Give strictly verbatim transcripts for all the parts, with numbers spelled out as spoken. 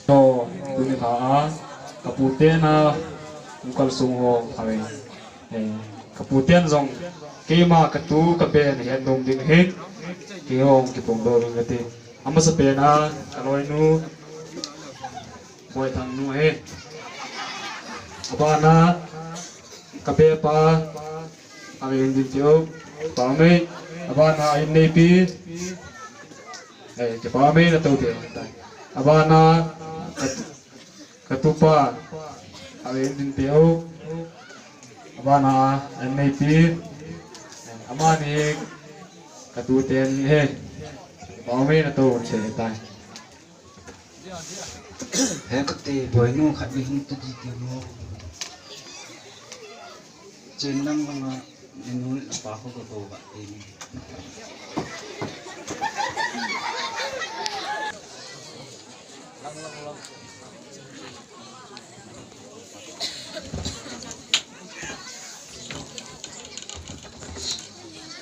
Tuni lha a, ka pute na, hung kalsong ho, a ve. Eh, ka puten jong, keima ka tu ka be na het nom ding hin, kei hung kipong doh ding kati. Amasapen a, ka loinu, Boithang nu hi. Abana, ka be pa, a ve hin din tio, pa mei, abana, a inneipi, Eh, kipa mei na tou te. Abana, ka, ka tupa, a ve hin din tio. Abana, a inneipi. Eh, amani, ka tute ni hi. Kipa mei na tou te tai. He kati, boinu khat ni hin tu di ti mo. Chen lang lang a, ni nu le pa ko ko ba ti ni.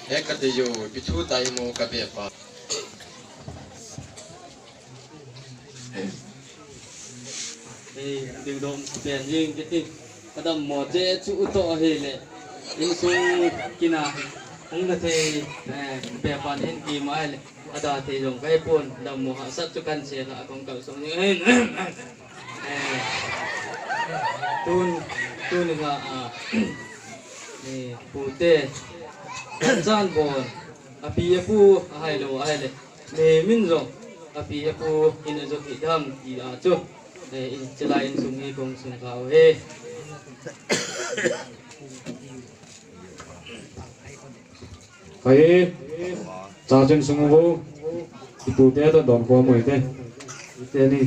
He kati yo, ipi thu tai mo ka be pa. Eh, ding dong pen jing kiti. Ka dammo che chu u to hi le. Insung kina. Hung ka thei, eh, be pan hin ki mai le. Ada thei jong kai pon. Dammo hahsat chu kan che la kong kalsong ni. Eh, tun, tun nga a. Eh, pute. Chan bon. Api apu, ahai lo, ahai le. Mihem in jong, api apu in ajou hidam ti a chu. Eh, in chilai insung hi kong sung kha u hi. Kai, cha chen sung u. Ipu te ta don ko mo te. Te ni.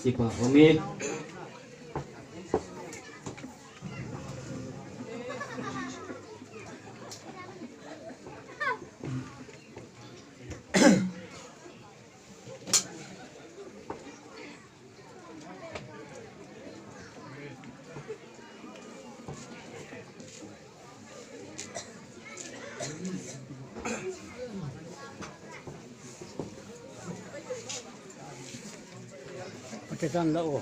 Sipa umi. Pakitan la o.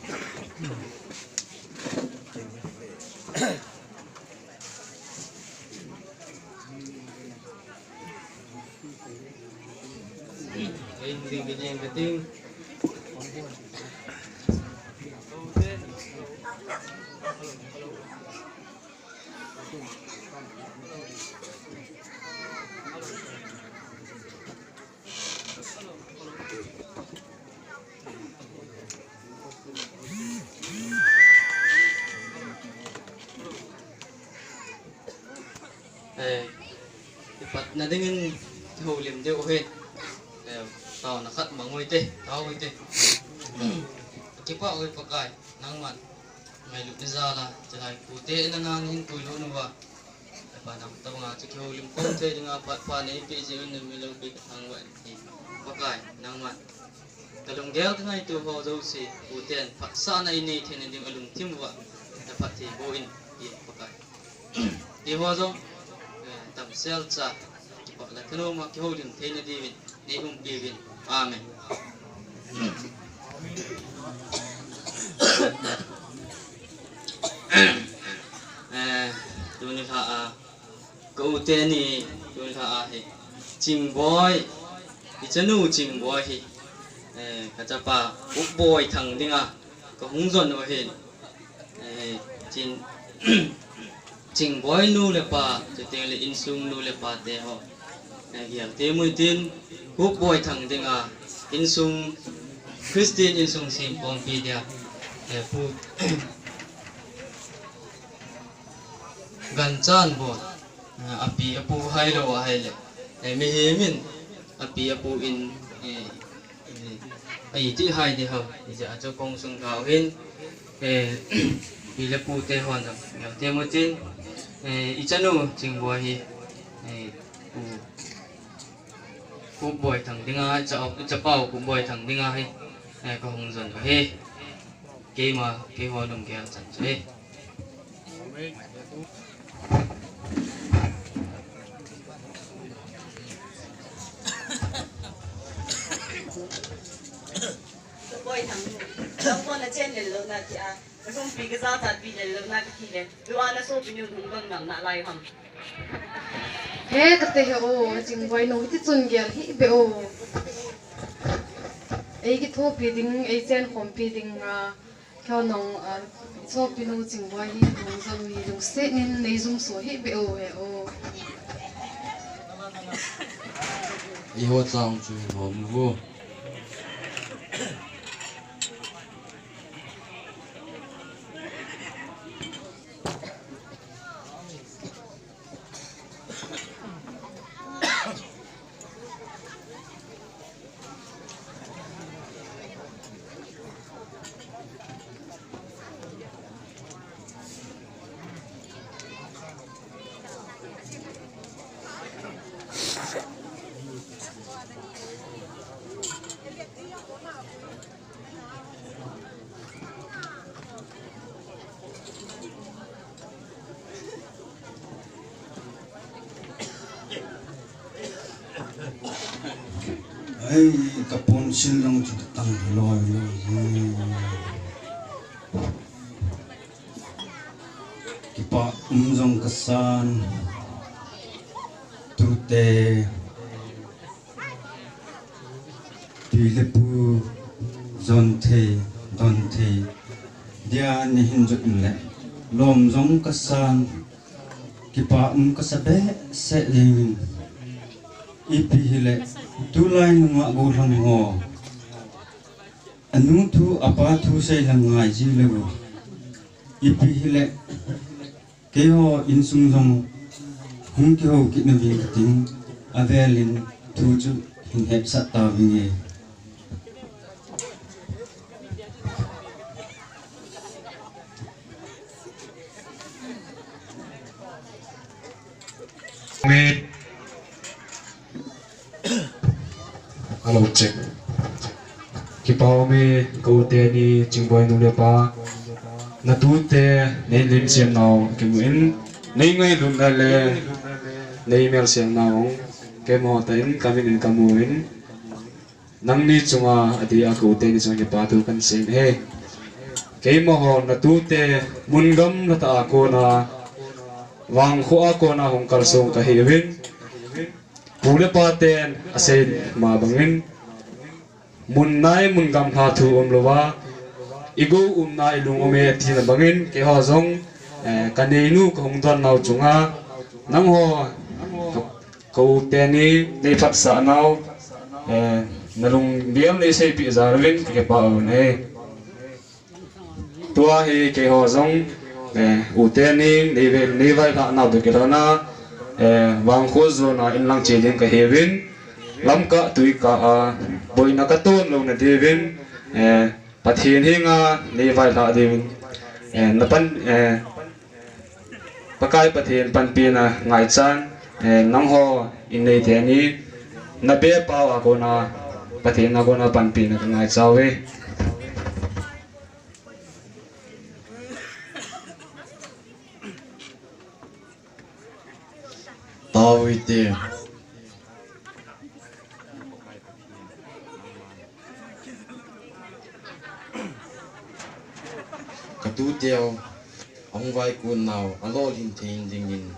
Eh, kipatna dingin kihoulim diu ahi. Eh, taona khat mang u hite, tao u hite. Kipah u hi Pakai, nangman ngailutna jal a, chulai pute in ana hin puilut uva. Hepa, nang tabanga chu kihoulim khom thei dinga phat pha neipeh jeh un, na min loupi kathangvah in, Pakai, nangman kalunggel kangaito ho jouse, puten phatsahna inei theina ding alungthim uva, na phatthei boh in, ti Pakai. Keiho jong, eh, damsel cha, kipah le thanom a kihoulim theina diuvin, nei umpi uvin. Amen. Eh, tuni lha a, ka u teni, tuni lha a hi. Chingboi, i chanu Chingboi hi. Eh, ka chapa, Ukboi thang dinga, ka hung jon u ahin. Eh, Chin, Chingboi nu le pa, chuteng le insung nu le pa te ho. Eh, gel te mu tin, Ukboi thang dinga, insung, Christian insung sem khompi dia. Eh, pu, Ganchan bon, eh, api apu hai lou ahile. Eh, mihem in, api apu in, eh, eh, a iti hai di ham, ijeh a chu kong sung kha u hin, eh, pi le pu te hon jong, ngel te mu tin, eh, i chanu Chingboi hi, Eh, u, Kupboi Thang dinga, cha, chapau Kupboi Thang dinga hi, eh, kahung jon kahi. Keima, keiho lunggel chan chu ahi. Kupboi Thang nu, nang pon na chen lel lou na ti a, ka sumpi ka jachat pi lel lou na ka ti le, tu a na sopi nu hung bang nam na lai ham. He ka te he o, Chingboi nu, hiti chun gel hih beh o. Ei kithopi ding, ei chenkhompi ding a, keiho nung, a, sopinu Chingboi hi, nung jong hi, lungset in nei jumso hih beh o he o. Eiho chang chu hin hom uvo. Ai, ka ponsil jong chu tang loi loi. Kipa um jong kasan. Tute. Pi le pu, jon thei, don thei, dia nei hin jot in le, lom jong kasan, kipa um kasa behseh jeng in. Ipi hile, tulai nunga gollhang ho, anu thu, apa thu sei lang ngai ji lou. Ipi hile, keiho insung jong hung kihou kit nauvin kating, avel in thu chu hin hetsah tauvinge. Hello, check. Kipa ume, ka u teni, Chingboi nu le pa. Na tute, nei lim siam nau, kimu in. Nei ngailutna le, nei mel siam nau, keima tah in, ka min in ka mu in. Nangni chunga, adeh a ka u teni chunga kipa thu kan sei e. Keima ho, na tute, mun gamla tah a kona, vangkho a kona hung kalsong kahi uvin. Pu le pa ten asei ma bangin, mun nai mun gamla thu umlouva, i gou umna i lung ume tina bangin, keiho jong, eh, ka neinu ka hung don nau chunga, nangho, ka, ka u teni nei phatsah nau, eh, na lunggel nei seipeh jal uvin, ka kipa uve. Tua hi keiho jong, eh, u teni, nei ve, nei vaihlah nau toh kilhona, eh, vangkho jona in lang che ding kahiuvin, lamkah tuikah a, boina ka ton louna diuvin, eh, Pathen henga nei vaihlah diuvin, eh, na pan, eh, Pakai Pathen panpina ngaichan, eh, nangho in nei teni, na bepau a kona, Pathen a kona panpina ka ngaicha uve. Tao ite. Ka tuteu, ahung vaikon nau, alolhin thei dingin.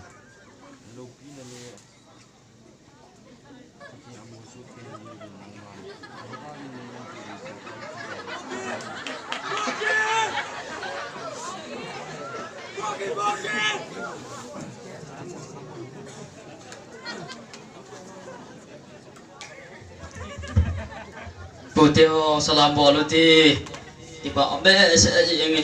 Tute ho salam bol ute. Kipa um behseh jeng e.